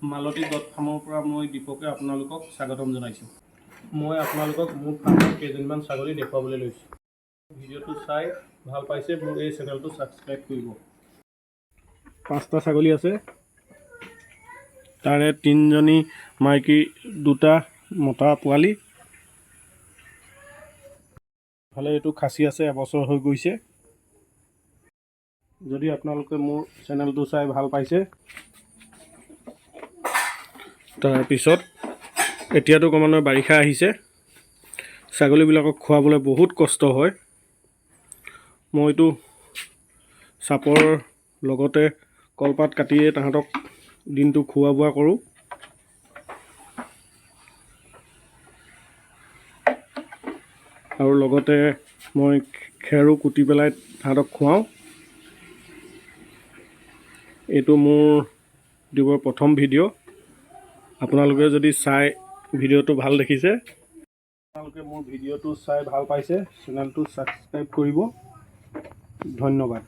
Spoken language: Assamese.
মালতী গট ফাৰ্মৰ পৰা মই দীপকে আপোনালোকক স্বাগতম জনাইছোঁ। মই আপোনালোকক মোৰ ফাৰ্মৰ কেইজনীমান ছাগলী দেখুৱাবলৈ লৈছোঁ। ভিডিঅ'টো চাই ভাল পাইছে, মোৰ এই চেনেলটো ছাবস্ক্ৰাইব কৰিব। পাঁচটা ছাগলী আছে। তাৰে তিনিজনী মাইকী, দুটা মতা পোৱালি। ইফালে এইটো খাচী আছে, এবছৰ হৈ গৈছে। যদি আপোনালোকে মোৰ চেনেলটো চাই ভাল পাইছে। তাৰপিছত এতিয়াতো ক্ৰমান্বয়ে বাৰিষা আহিছে, ছাগলীবিলাকক খুৱাবলৈ বহুত কষ্ট হয়। মইতো চাপৰ লগতে কলপাত কাটিয়ে তাহাঁতক দিনটো খোৱা বোৱা কৰোঁ। আৰু লগতে মই খেৰো কুটি পেলাই তাহাঁতক খুৱাওঁ। এইটো মোৰ ইউটিউবৰ প্ৰথম ভিডিঅ'। আপোনালোকে যদি চাই ভিডিঅ'টো ভাল দেখিছে, আপোনালোকে মোৰ ভিডিঅ'টো চাই ভাল পাইছে, চেনেলটো ছাবস্ক্ৰাইব কৰিব। ধন্যবাদ।